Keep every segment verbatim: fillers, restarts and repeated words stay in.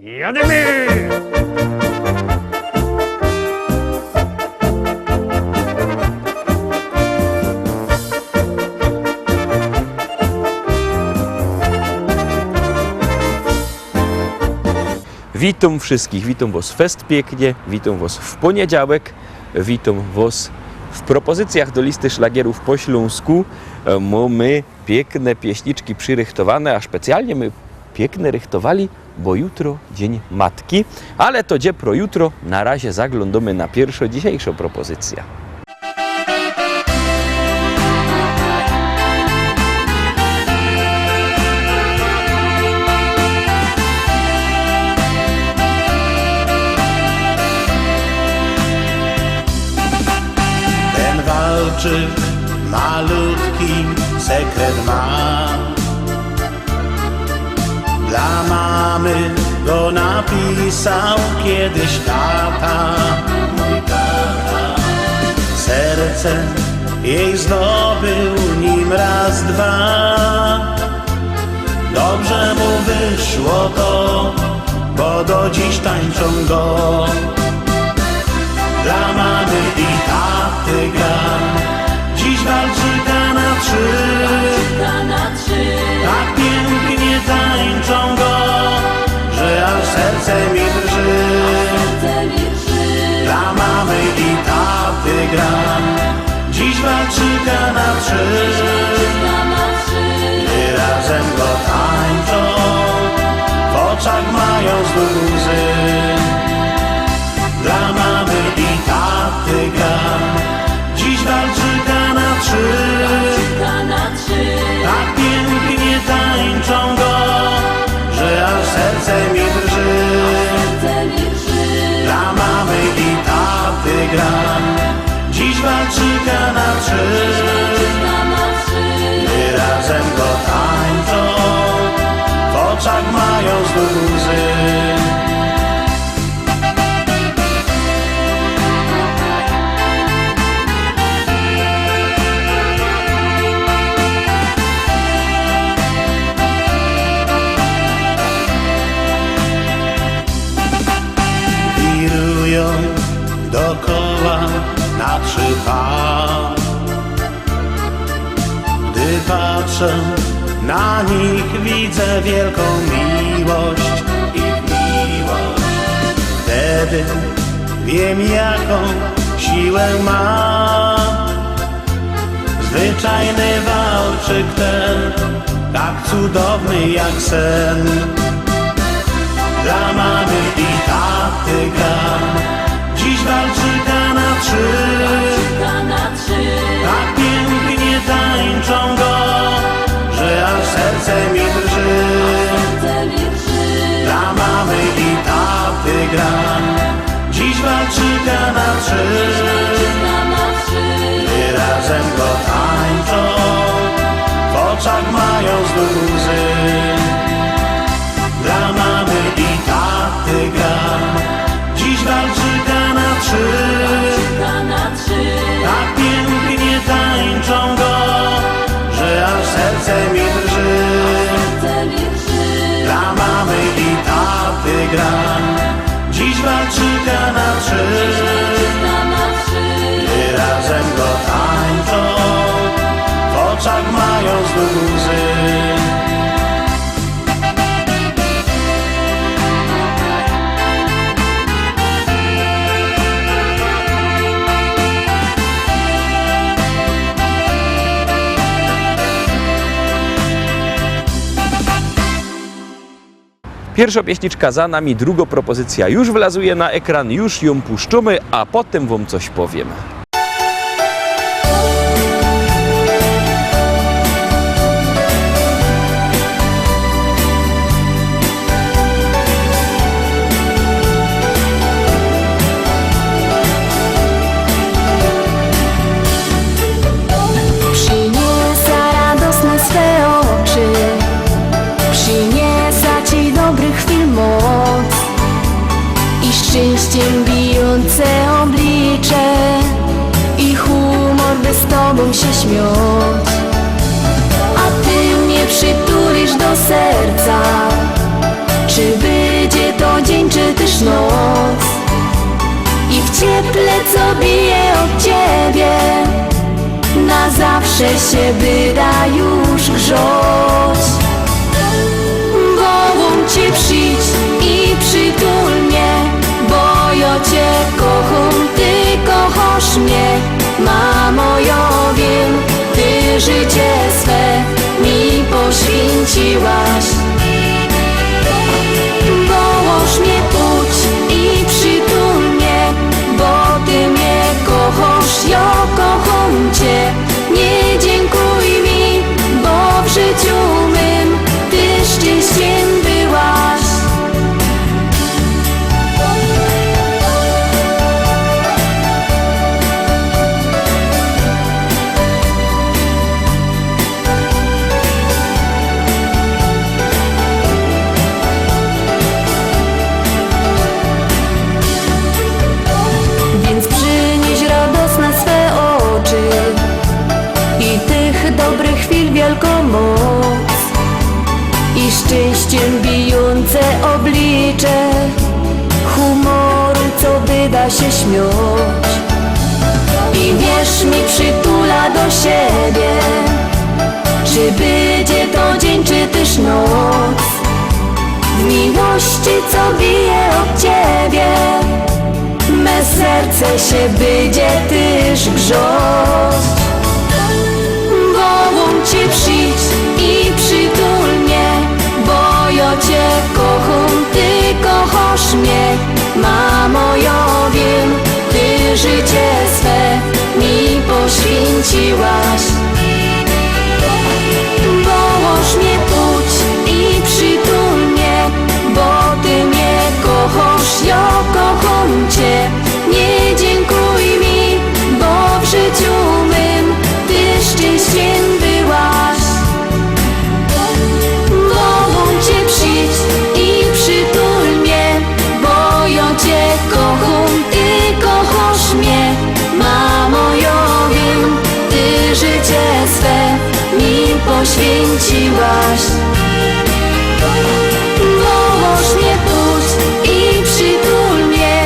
Jadymy! Witōm wszyskich, witōm wos fest piyknie, witōm wos w pōniedziałek, witōm wos w propozycjach do listy szlagierōw po ślōnsku. E, mōmy piykne pieśniczki przirychtowane, a specjalnie my piykne rychtowali, bo jutro Dziyń Matki. Ale to gdzie pro jutro, na razie zaglōndōmy na piyrszõ dzisiejszõ propozycjõ. Ten walczyk malutki sekret ma. Dla mamy go napisał kiedyś tata, mōj tata. Serce jej zdobył nim raz dwa. Dobrze mu wyszło to, bo do dziś tańczą go. Dla mamy i taty gram dziś walczyka na trzy. Tak pięknie tańczą go, że aż serce mi drży. Dla mamy i taty gram dziś walczyka na trzy. Gdy razem go tańczą, w oczach mają znów łzy. Dla mamy i taty gram dziś walczyka na trzy. Tak pięknie tańczą go, że aż serce mi drży. Dla mamy i taty gram dziś walczyka na trzy. Gdy razem go tańczą, w oczach mają znów łzy. Wirują dokoła na trzy pa. Gdy patrzę na nich, widzę wielką miłość, ich miłość. Wtedy wiem, jaką siłę ma zwyczajny walczyk ten, tak cudowny jak sen. Dla mamy i taty gram dziś walczyka na trzy. Tak pięknie tańczą go, że aż serce mi drży. Dla mamy i taty gram dziś walczyka na trzy. Gdy razem go tańczą, w oczach mają znów łzy. Dla mamy i taty gram dziś walczyka na trzy. Tak pięknie tańczą go, że aż serce mi drży. Dla mamy i taty gram dziś walczyka na trzy. Gdy razem go tańczą, w oczach mają znów łzy. Piyrszŏ pieśniczka za nami, drugŏ propozycyjŏ już wlazuje na ekran, już jã puszczōmy, a potym wōm coś powiym. Przyniesa radosne swe ôczy, przyniesa ci dobrych chwil moc. I szczęściem bijące oblicze, i humor, by z tobą się śmiać. A ty mnie przytulisz do serca. Czy będzie to Cieple, co bije ôb ciebie, na zawsze sie byda już grzoć. Wołōm cie, przidź i przitul mie, bo jo cie kochōm, ty kochosz mie. Mamo, jo wiym, ty życie swe mi poświyncyłaś. Wołosz mie, pōdź i przitul mie, bo ty mie kochosz, jo kochōm cie. Niy dziynkuj mi, bo w życiu mym ty szczyńściym byłaś. Wiync przinieś radosne swe ôczy i tych dobrych chwil wielkõ moc, i szczyńściym bijōnce ôblicze, humoru, co byda sie śmioć. I wierz mi, przitula do siebie, czy bydzie to dziyń, czy tyż noc. W miłości, co bije ôb ciebie, me serce sie bydzie tyż grzoć. Wołōm cie, przidź i przitul mie, bo jo cie kochōm, ty kochosz mie. Mamo, jo wiym, ty życie swe mi poświyncyłaś. Wołosz mie, pōdź i przitul mie, bo ty mie kochosz, jo kochōm cie. Niy dziynkuj mi, bo w życiu mym ty szczyńściym byłaś. Wołōm cie, przidź i przitul mie, bo jo cie kochōm, ty kochosz mie. Mamo, jo wiym, ty życie swe mi poświyncyłaś. Wołosz mie, pōdź i przitul mie,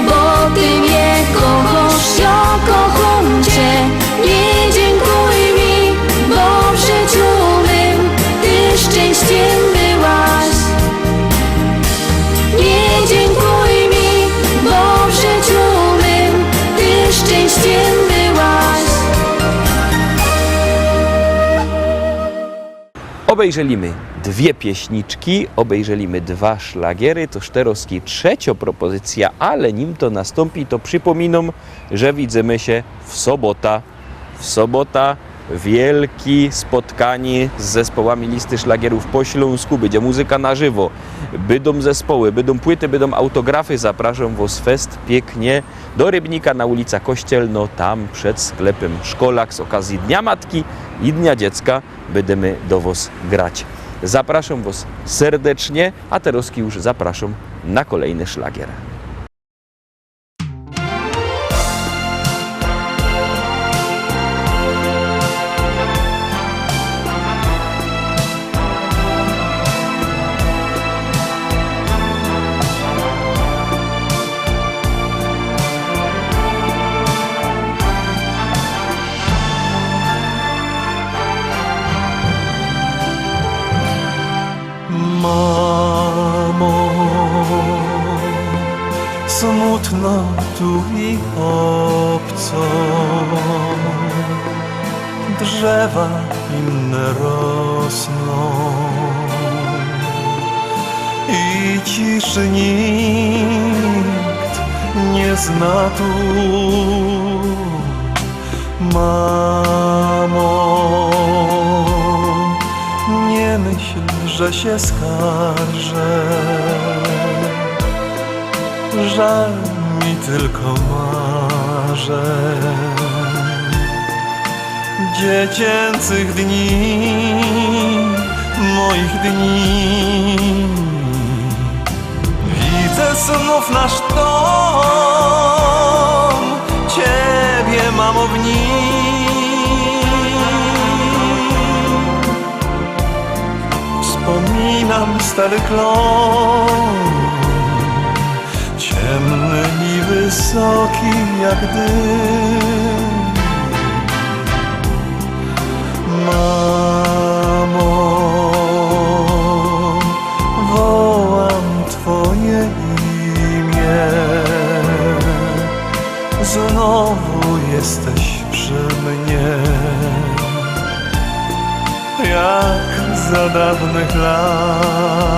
bo ty mie kochosz, jo kochōm cie. Niy dziynkuj mi, bo w życiu mym ty szczyńściym byłaś. Niy dziynkuj mi, bo w życiu mym ty szczyńściym byłaś. Ôbejrzeli my dwie pieśniczki, ôbejrzeli my dwa szlagiery, to szteroski trzecio propozycyjo, ale nim to nastōmpi, to przipōminōm, że widzymy sie w sobota. W sobota wielki spotkanie z zespołami listy szlagierōw po ślōnsku. Bydzie muzyka na żywo, bydōm zespoły, bydōm płyty, bydōm autografy. Zapraszōm wŏs fest piyknie do Rybnika na ulica Kościelnŏ, tam przed sklepym Szkolak z ôkazje Dnia Matki i Dnia Dziecka. Bydymy do wŏs grać. Zapraszōm wŏs serdecznie, a teroski już zapraszōm na kolejny szlagier. Mamo, smutno tu i ôbco, drzewa inne rosnōm i ciszy nikt nie zna tu. Mamo, nie myśl, że się skarżę. Żal mi tylko marzeń, dziecięcych dni, moich dni. Widzę znów nasz dom, ciebie, mamo, w nim. Wspominam stary klon, ciemny i wysoki. wysoki jak dym. Mamo, wołam twoje imię, znowu jesteś przy mnie, jak za dawnych lat.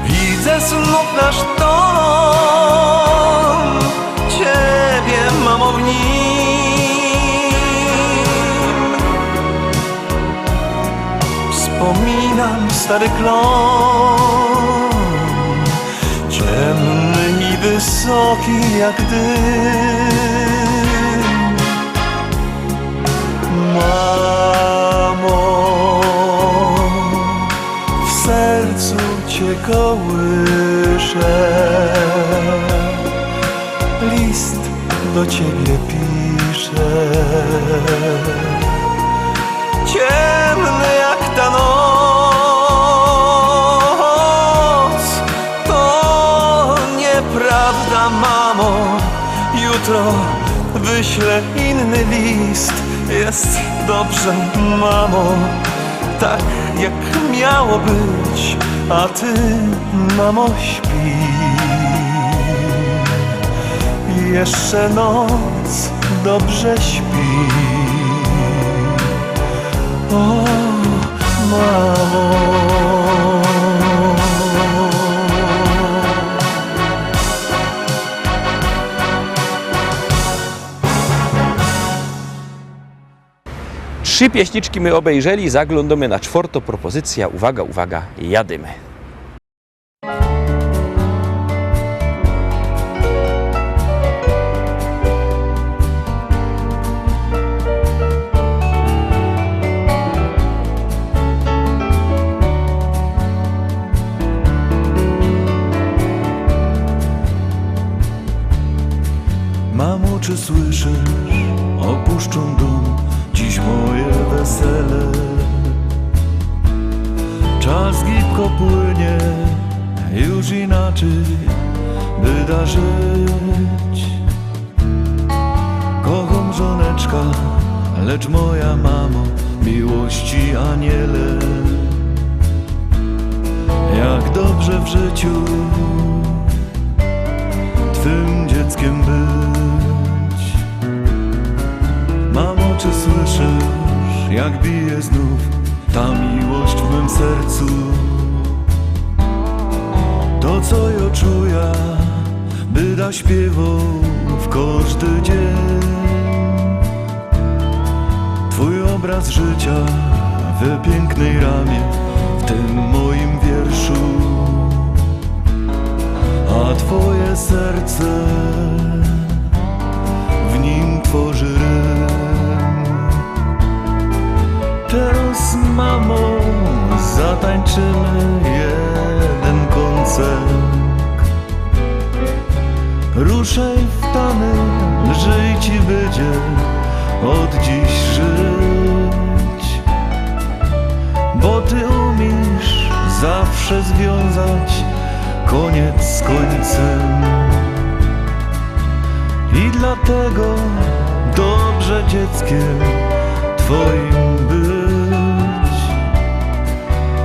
Widzę znów nasz dom, ciebie, mamo, w nim. Wspominam stary klon, ciemny i wysoki jak dym. Mamo, w sercu cię kołysze, list do ciebie pisze. Ciemny jak ta noc, to nieprawda, mamo. Jutro wyślę inny list. Jest dobrze, mamo, tak jak miało być. A ty, mamo, śpi. Jeszcze noc dobrze śpi. O, mamo. Trzi pieśniczki my ôbejrzeli, zaglōndōmy na czwortõ propozycyjõ. Uwaga, uwaga, jadymy. Mamo, czy słyszysz? Opuszczą dom, dziś moje wesele. Czas gibko płynie, już inaczyj byda żyć. Kocham żoneczka, lecz moja mamo, miłości aniele. Jak dobrze w życiu twym dzieckiem być. Mamo, czy słyszysz, jak bije znów ta miłość w mym sercu? To, co jŏ czuja, byda śpiewoł w kożdy dzień. Twōj ôbrŏz życia w piyknyj ramie, w tym mojim wierszu. A twoje serce w nim tworzy rym. Teraz, mamo, zatańczymy jeden kōncert. Ruszaj w tany, lżyj ci bydzie ôd dziś żyć. Bo ty umisz zawsze zwiōnzać kōniec z kōńcym. I dlatego dobrze dzieckiem twoim być.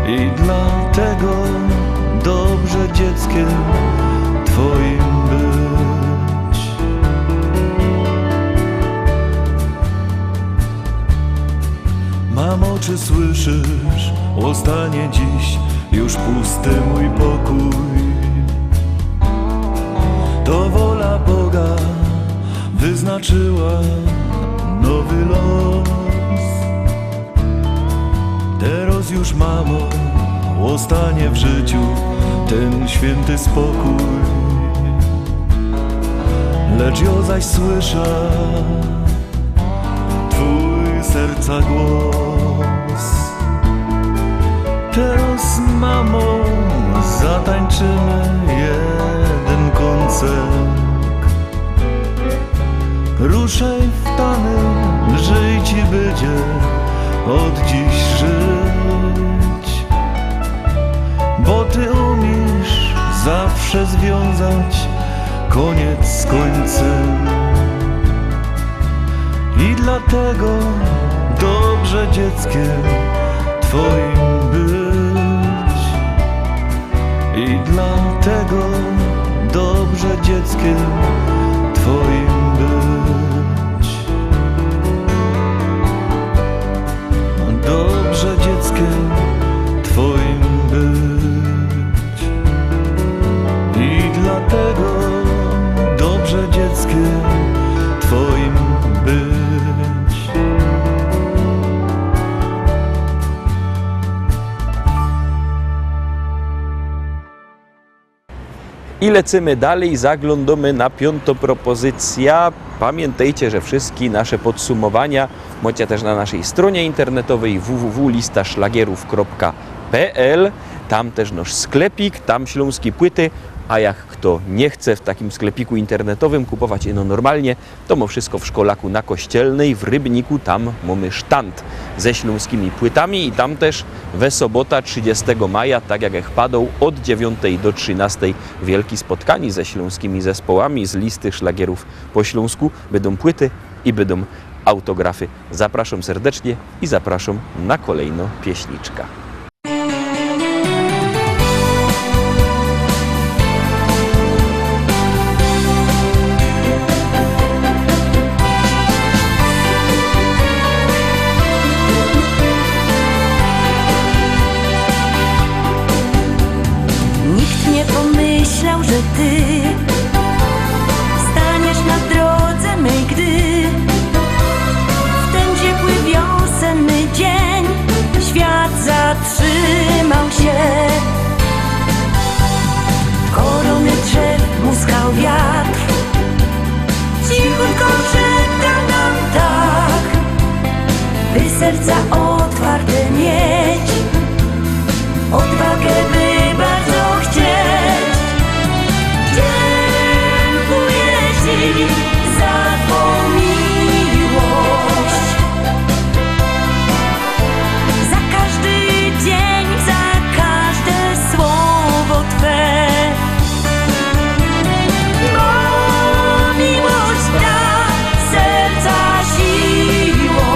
I dlatego dobrze dzieckiem twoim być. Mamo, Słyszysz, ostanie dziś już pusty mój pokój. To wola Boga wyznaczyła nowy los. Teraz już, mamo, ostanie w życiu ten święty spokój. Lecz ja zaś słyszę twój serca głos. Teraz, mamo, zatańczymy jeden koncert. Ruszaj w tany, lżyj ci bydzie od dziś żyć. Bo ty umiesz zawsze związać koniec z końcem. I dlatego dobrze dzieckiem twoim być. I dlatego dobrze dzieckiem twoim być. Dobrze dzieckiem twoim być. I dlatego dobrze dzieckiem twoim być. I lecymy dalij, zaglōndōmy na piōntŏ propozycjŏ. Pamiyntejcie, że wszyjske nasze podsumowania mocie tyż na naszyj strōnie internetowyj w w w lista szlagierōw kropka p l. Tam tyż nasz sklepik, tam ślōnske płyty, a jak fto niy chce w takim sklepiku internetowym kupować ino normalnie, to mōmy wszyjsko w Szkolaku na Kościelnyj, w Rybniku, tam mōmy sztand ze ślōnskimi płytami i tam tyż we sobota, trzidziestego maja, tak jak jech padoł, ôd dziewiyntej do trzinastej wielki spotkani ze ślōnskimi zespołami z listy szlagierōw po ślōnsku. Bydōm płyty i bydōm autografy. Zapraszōm serdecznie i zapraszōm na kolejnõ pieśniczka. Nikt nie pomyślał, że ty staniesz na drodze mej, gdy w ten ciepły wiosenny dzień świat zatrzymał się. Korony drzew muskał wiatr, cichutko szeptał nam tak, by serca otwarte mieć, odwagę, by bardzo chcieć. Dziękuję ci za twą miłość, za każdy dzień, za każde słowo twe. Bo miłość da serca siłą.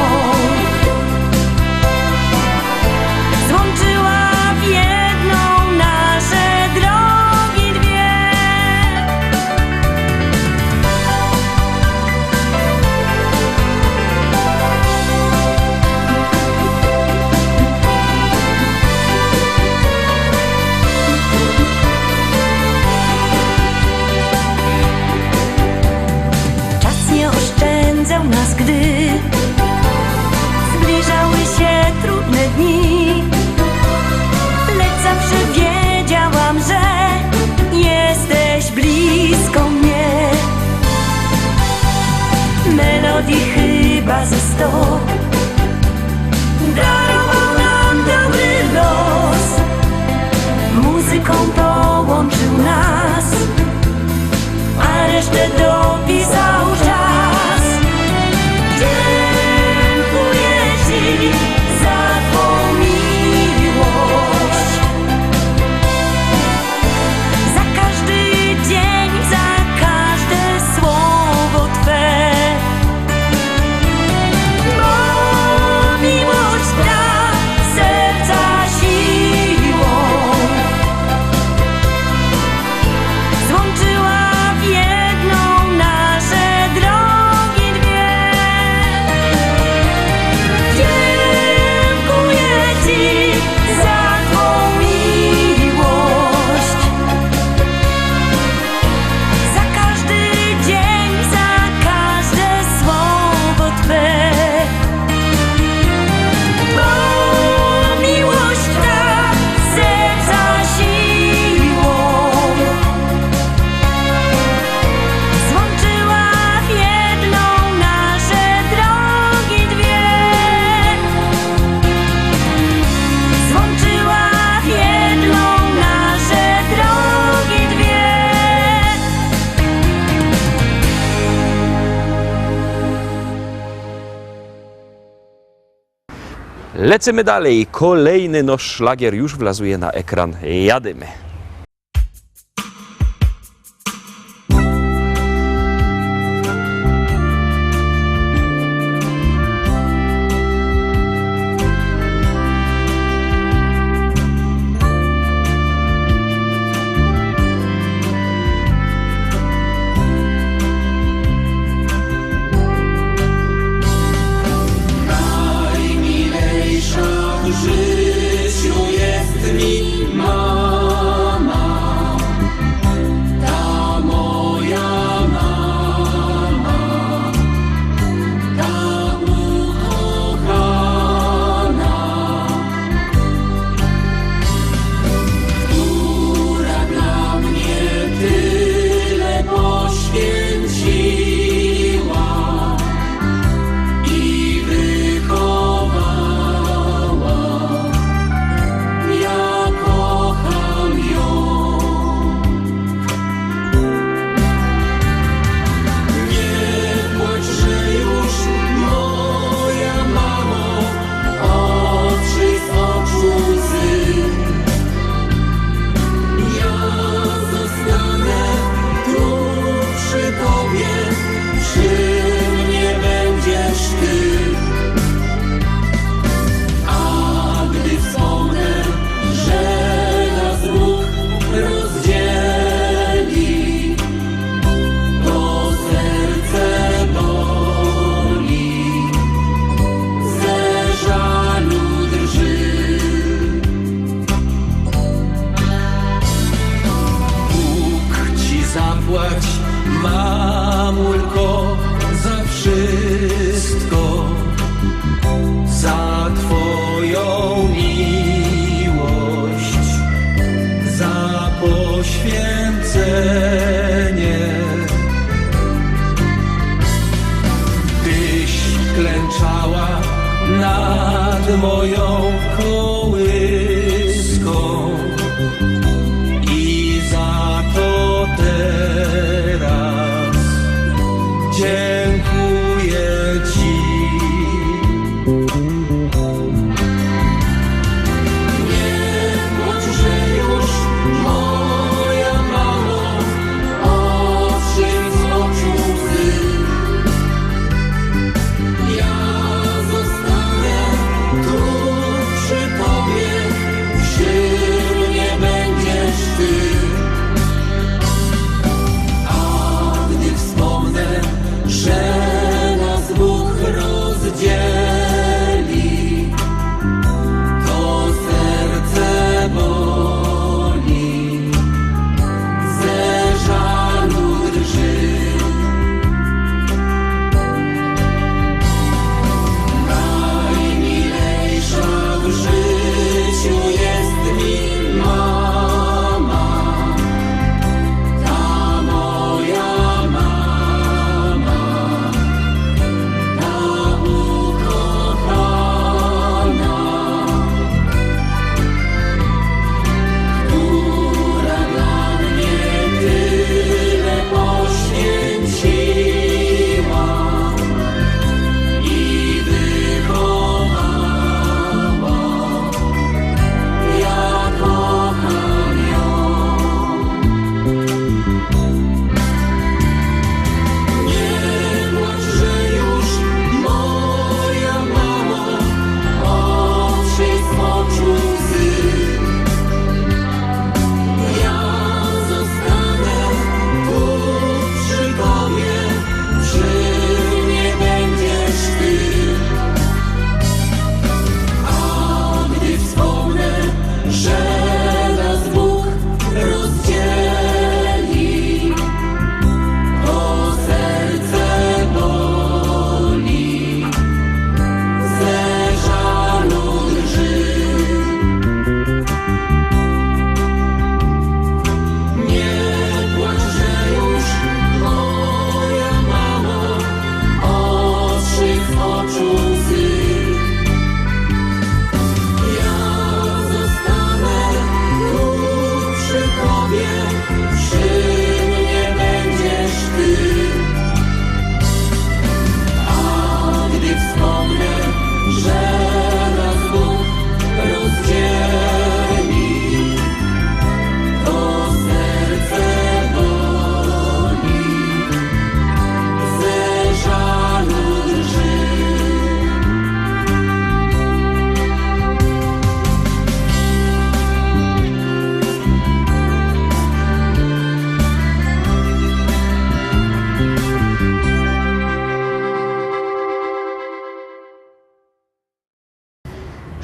Lecymy dalij. Kolejny nosz szlagier już wlazuje na ekran. Jadymy. Najmilejsza w życiu jest mi mama, ta moja mama, ta ukochana, która dla mnie tyle poświęciła i wychowała.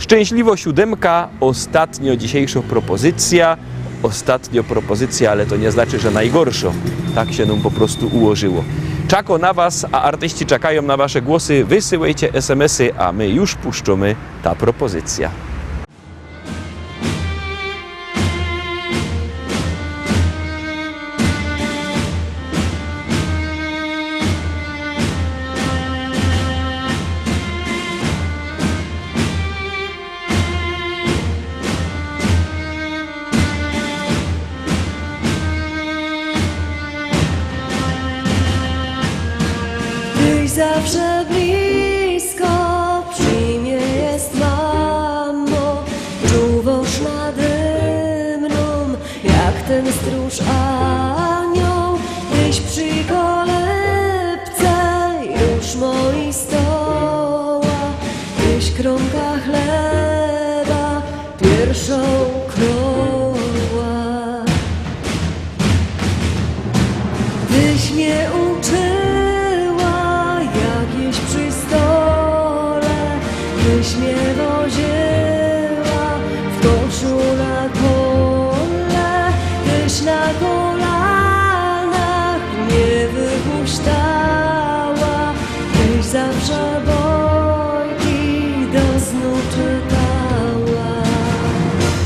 Szczęśliwŏ siódymka, ôstatnio dzisiejszŏ propozycyjŏ. Ôstatnio propozycyjŏ, ale to niy znaczy, że nojgorszŏ. Tak sie nōm po prostu ułożyło. Czekŏ na was, a artyści czekajōm na wasze głosy. Wysyłejcie S M S-y, a my już puszczōmy ta propozycyjŏ. Tyś zawsze blisko, przi mie jest, mamo. Czuwŏsz nade mnōm jak tyn strōż anioł. Tyś przi kolebce już mojij stoła. Tyś krōmka chleba piyrszŏ kroła. Tyś mie uczyła, jak jeść przi stole. Tyś mie woziła w koszu na pole. Tyś na kolanach mie wypuszczała. Tyś zawsze bajki do snu czytała.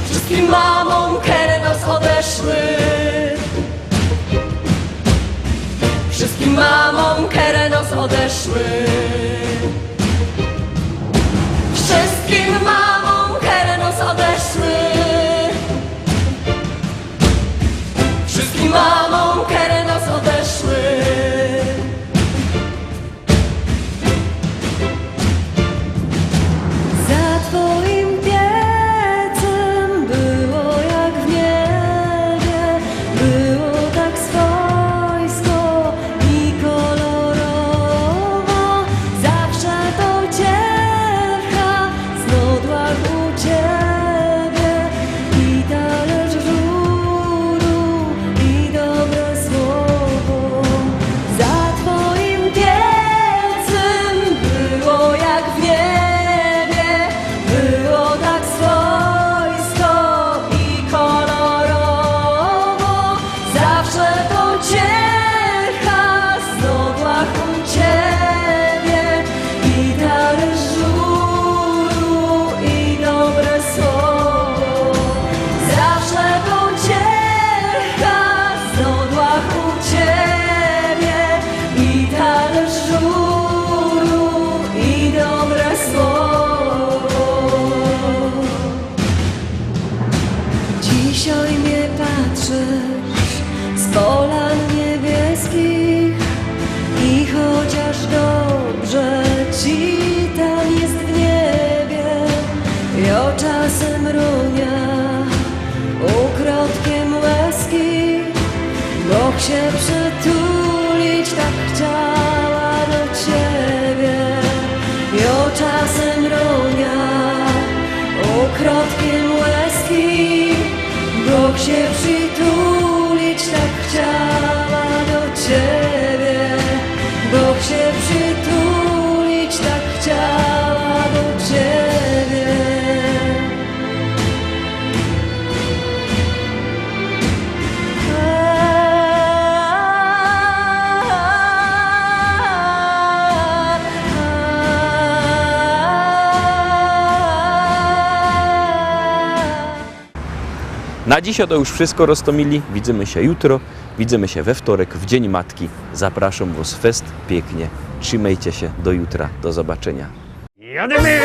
Wszyjskim mamōm, kere nos ôdeszły. Wszyjskim mamōm, kere nos ôdeszły. Wszyjskim mamōm, kere nos ôdeszły. Wszyjskim mamōm, kere nos ôdeszły. Za twojim piecym było jak w niebie, było tak swojsko i kolorowo. Zawsze to cierpka znodłach u ciebie i talerz żuru i dobre słowo. Za twojim piecym było jak w niebie, było tak swojsko i kolorowo. Zawsze to cierpka znodłach u ciebie i talerz żuru i dobre słowo. Zawsze to cierpka znodłach u ciebie i talerz żuru i dobre słowo. Dzisiej mie patrzysz z polan niebieskich i chociŏż dobrze ci tam jest w niebie, jŏ czasym rōnia ukrotkiym łezki, bo ch sie przytulić tak chciała do ciebie. Jŏ czasym rōnia ukrotkiym łezki, bo ch sie przytulić tak chciała do ciebie, bo ch sie przytulić tak chciała do ciebie. Na dzisiej to już wszystko, roztōmili. Widzymy sie jutro. Widzymy sie we wtorek, w Dzień Matki. Zapraszōm wŏs fest piyknie. Trzimejcie sie. Do jutra. Do zobaczyniŏ. Jadymy!